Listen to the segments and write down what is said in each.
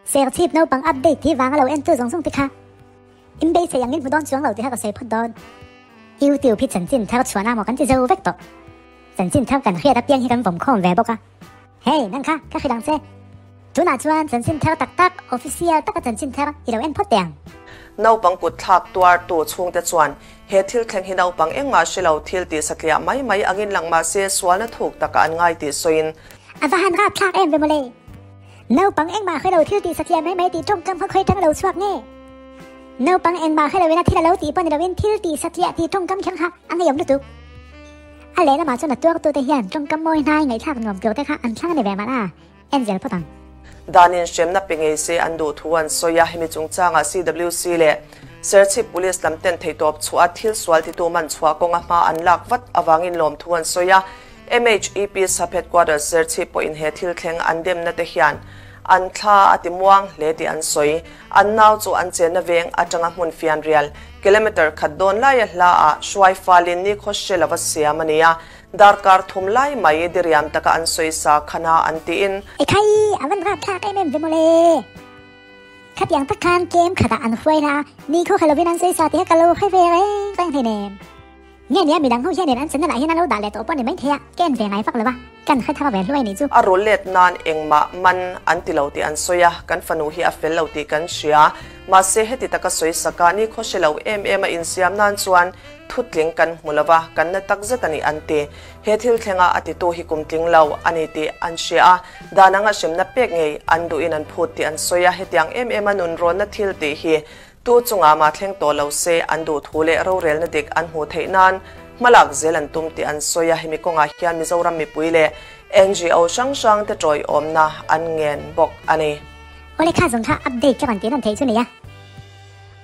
Serchhip naupang update hi vanga lo entu zawng zawng te kha in beisei angin hmu dawn chuang lo tih kha ka sawi phawt dawn. YouTube hi chanchin thar chhuahna maw kan ti zo vek tawh. Chanchin thar kan hriat apiang hi kan vawm khawm ve bawk a. Hey, nang kha, ka hrilh ang che. Tunah chuan chanchin thar tak tak, official taka chanchin thar i lo en phawt teh ang. Naupang kut thlak tuartu chhungte chuan he thil thleng hi naupang engmah hre lo thil tih satliah mai mai angin lang mah se sualna thuk takah an ngai tih sawiin. A va han rap thlak em ve mawle. Naupang engmah hre lo thil tih satliah mai mai tih tawngkam kha khawi tang lo chhuak nge? Naupang engmah hre loin a thil a lo tih pawh ni loin thil tih satliah tih tawngkam kher kha a ngeiawm lutuk. A lehlamah chuan a tuartute hian tawngkam mawi hnai ngaihthlak nuam tur te kha an thlang a ni ve mahna, en zel phawt ang. Danin hremna pe ngei se an duh thu an sawi a, hemi chungchangah CWC leh Serchhip Police lam ten theihtawp chhuah a thil sual titu man chhuah kawnga hma an lak vat avangin lawmthu an sawi a, MHEP Sub Headquarters Serchhip pawhin he thil thleng an demna te hian an thla a ti muang hle tih an sawi. An nau chu an chenna veng atanga hmun fianrial kilometre khat dawn laia hla ah hruai falin nikhaw hre lova siam a ni a, darkar thum lai mai diriam taka an sawi sa khana an tiin. Ekhai, a van rap thlak em em ve mawle. Khatiang tak khan kem khatah an hruai na a, nikhaw hre lovin an sawi sa tih kha ka lo hre ve reng reng hleinem. Nge nia midang ho hianin an channel ah hian an lo dah leh tawh pawh ni mai thei a, ka en ve ngai vak lo va, kan hre thar ve hluai nih chu. A rul let nan engmah man an ti lo tih an sawi a, kan fanu hi a fel lo tih kan hria. Mahse heti taka sawi sak a, ni khaw hre lo em em a insiam nan chuan thutling kan hmu lo va, kan na tak zet a ni an ti. He thil thlenga a titu hi kum tling lo a ni tih an hria a, dan anga hremna pek ngei an duhin an phut tih an sawi a, hetiang em em a nunrawnna thil tih hi Tu chungah mah thleng tawh lo se an duh thu leh rorelna dik an hmuh theih nan hmalak zel an tum tih an sawi a, hemi kawngah hian Mizoram mipui leh NGO hrang hrang te tawiawmna an ngen bawk a ni. Awle kha zawng kha update ka rawn tih rawn theih chu nia.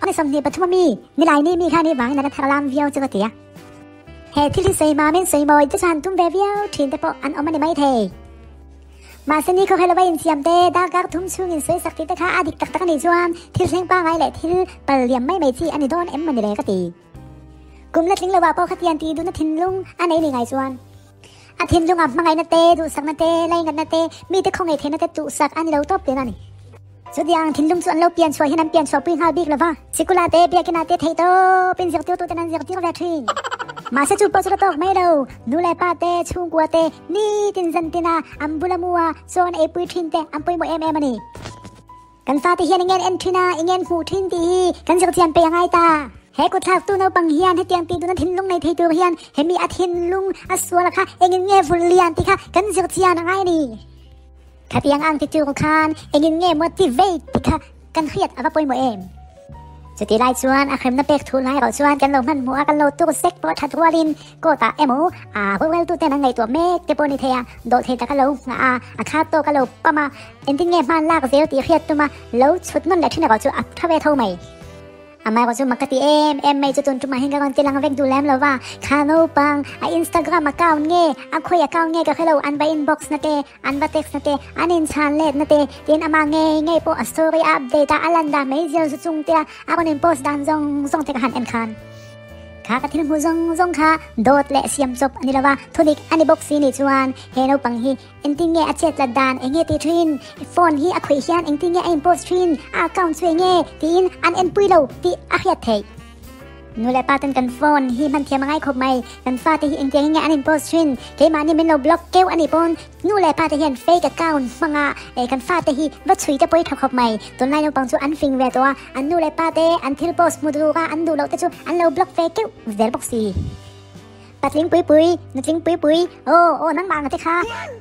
Awle 23 a mi nilai ni mi kha ni vangin a la thar lam viau chu ka ti a. He thil hi sawi mamin sawi mawi te chuan tum ve viau thin te pawh an awm a ni maithei. Mahse ni khawkhel lova insiam te, darkar thum chhung insawi sak tih te kha a dik tak tak a nih chuan thil thleng pangai leh thil pal liam mai mai chi a ni dawn em mawni le ka ti. Kum la tling lovah pawh khatiang tih duhna thinlung a nei ni ngai chuan a thinlungah hmangaihna te, duhsakna te, laingatna te, mite khawngaih theihna te tuhsak a ni lo tawp tihna a ni. Chutiang thinlung chu an lo pian chhuah hian an pian chhuahpui nghal bik lova, sikula te, biakina te theih tawpin zirtirtuten an zirtir ve thin. Mahse chu pawh chu la tawk mai lo, nu leh pa te, chhungkua te, nitin zantina an bula mua chuan eipui thin te an pawimawh em em a ni. Kan fate hian eng en en thin a, eng en hmuh thin tih hi kan zirchian peih a ngai ta. He kutthlaktu naupang hian hetiang tih duna thinlung nei thei tur hian hemi a thinlung a sual kha engin nge vulh lian tih kha kan zirchian a ngai a ni. Khatiang ang ti tur khan engin nge motivate ti kha kan hriat a va pawimawh em? Chuti lai chuan a hremna pek thu lai erawh chuan kan lo hmanhmawh a, kan lo tur sek pawh that rualin court ah emaw a roreltuten an ngaihtuah mek te pawh ni thei a, dawhthei taka lo nghah a, a khat tawk a lo pam a, engtin nge hman lak zel tih hriat tum a lo chhut nawn leh thin erawh chu a tha ve tho mai. Amah erawh chu mak ka ti em em mai chu tun tumah hian ka rawn ti lang vek duh lem lo va, kha naupang a Instagram account nge a khawi account nge ka hre lo, an va inbox na te, an va text na te, an inchhan let na te tiin amah ngei ngei pawh a story a update a, a lan dan mai zir zu chung tia a rawn in post dan zawng zawng te ka han en khan. Kha ka thil hmuh zawng zawng kha dawt leh siam chawp a ni lo va, thudik a ni bawk si nih chuan he naupang hi Engtin nge a chet lat dan eng nge tih thin? Phone hi a khawih hian engtin nge a in post thin? A account chu eng nge? Tiin an enpui lo tih a hriat theih. Nu leh pa ten kan phone hi hman thiam a ngai khawp mai. Kan fate hi engtiang in nge an in post thin? Keimahni min lo block keuh a nih pawn nu leh pa te hian fake account hmanga kan fate hi va chhui te pawh hi tha khawp mai. Tunlai naupang chu an fing ve tawh a, an nu leh pa te an thil post hmu duh a an duh loh te chu an lo block ve keuh zel bawk si. Patling pui pui, nutling pui pui, aw aw nangmah ang te kha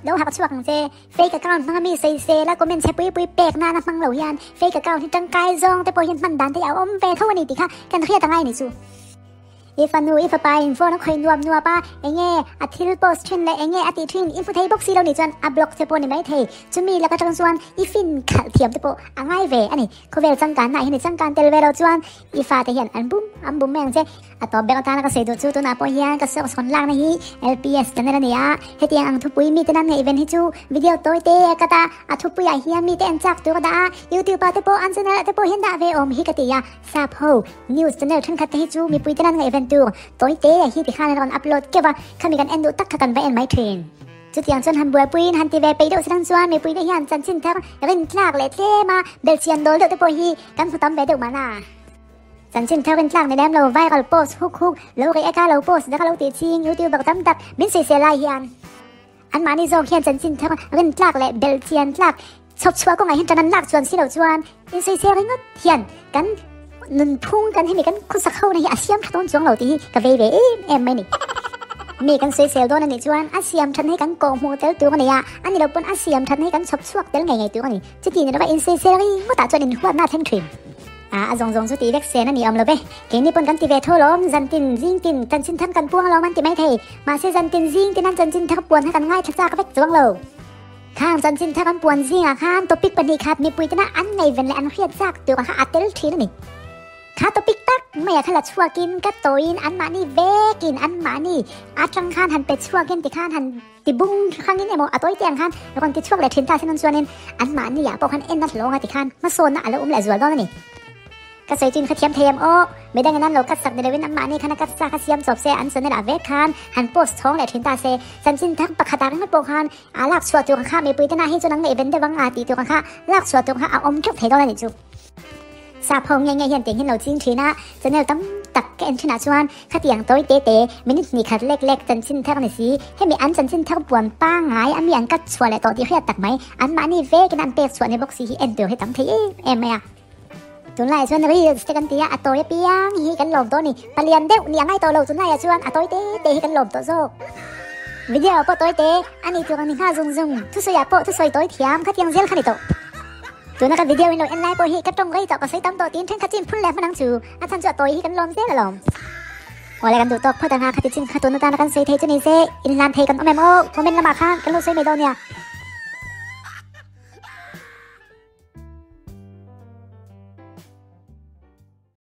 lo harh chhuak ang che. Fake account hmanga mi sawi sel a comment chhe pui pui pek nana hmang lo hian fake account hi tangkai zawng te pawh hian hman dan te hi a awm ve tho a ni tih kha kan hriat angai ni chu. I fanu i fapa in phone a khawih nuap nuap a, enge a thil post thin leh enge a tih thin i hmu thei bawk si lo nih chuan a block che pawh ni mai thei. Chumi lak atang chuan i fin khalh thiam te pawh a ngai ve a ni. Khawvel changkanna ah hian i changkan tel ve lo chuan i fate hian an bum an bum mai ang che. A tawp ber atana ka sawi duh chu tunah pawh hian ka source rawn lakna hi LPS channel a ni a, hetiang ang thupui mite nan ngaihven hi chu video tawi te a cut a, a thupuiah hian mite en chak tur a dah a, YouTube ah te pawh an channel ah te pawh hian dah ve awm hi ka ti a, sap ho news channel thenkhat te hi chu mipui te nan ngaihven tur tawi te hi tikhan an rawn upload keuh a, khami kan en duh tak kha kan va en mai thin. Chutiang chuan han buaipuiin han ti ve peih deuh silang chuan mipuite hian chanchin thar rintlak leh tlema belhchian dawl deuh te pawh hi kan hmu tam ve deuh mahna. Chanchin thar rintlak ni lem lo viral post huk huk lo react a lo post daka lo tih ching youtuber tam tak min sawisel lai hian anmahni zawk hian chanchin thar rintlak leh belhchian tlak chhawp chhuah kawngah hian tan an lak chuan si lo chuan insawisel ringawt hian kan nunphung kan hemi kan khawsak ho na hi a siam tha dawn chuang lo tih hi ka vei ve em em mai ni. Mi kan sawisel dawn a nih chuan a siam thatna hi kan kawhhmuh tel tur a ni a, a ni lo pawn a siam thatna hi kan chhawp chhuak tel ngei ngei tur a ni. Chuti ni lova insawisel ringawt ah chuan inhuatna a thleng thin. A a zawng zawng chu tih vek sen a ni awm lo ve. Keini pawn kan ti ve tho lawm, zantin zingtin chanchin thar kan puang alawm an ti mai thei. Mahse zantin zingtin an chanchin thar puan kha kan ngaithla chak vek chuang lo. Khang chanchin thar an puan zingah khan topic pahnihkhat mipui tena an ngaihven leh an hriat zak tur kha a tel thin a ni. Kha topic tak maia kha la chhuakin ka tawiin anmahni vekin anmahni atang khan han pe chhuakin tikhan han ti bung hrangin emaw a tawi te ang khan rawn ti chhuak leh thin ta se nun chuanin anmahni ah pawh khan en a hlawng a tikhan hmasawnna a lo awm leh zual dawn a ni. Ka sawi chin kha thiam thei em aw? Midangin an lo cut sak ni loin anmahni khan a cut sa kha siam chawp se an channel ah vek khan han post chhawng leh thin ta se chanchin thar pakhat ah ringawt pawh khan a lak chhuah tur kha mipui te nah hi chuan an ngaihven deuh ang a tih tur kha lak chhuah tur kha a awm teuh thei dawn a nih chu. Sap ho nge nge hian tiang hian lo ching thin a, channel tam tak ka en thinah chuan khatiang tawi te te minute hnih khat lek lek chanchin thar ni si, hemi an chanchin thar puan pangngai a mi an cut chhuah leh tawh tih hriat tak mai, anmahni vekin an pek chhuah ni bawk si hi en tur hi tam thei em em mai a. Tunlaiah chuan reels te kan ti a, a tawi apiang hi kan lawm tawh a ni. Palian deuh ni a ngai tawh lo tunlaiah chuan a tawi te te hi kan lawm tawh zawk. Video pawh tawi te a ni tur ang ni nghal zung zung, thusawiah pawh thusawi tawi thiam khatiang zel kha ni tawh. Tuna ka video in lo en lai pawh hi ka tawng rei tawh ka sawi tam tawh tiin thenkhat chin phun leh hman ang chu, a chhan chu a tawi hi kan lawm zel alawm. Awle kan duh tawk phawt anga khati chin kha tun atana kan sawi thei chu ni se, inhlan thei kan awm em aw, comment lamah khan kan lo sawi mai dawn nia.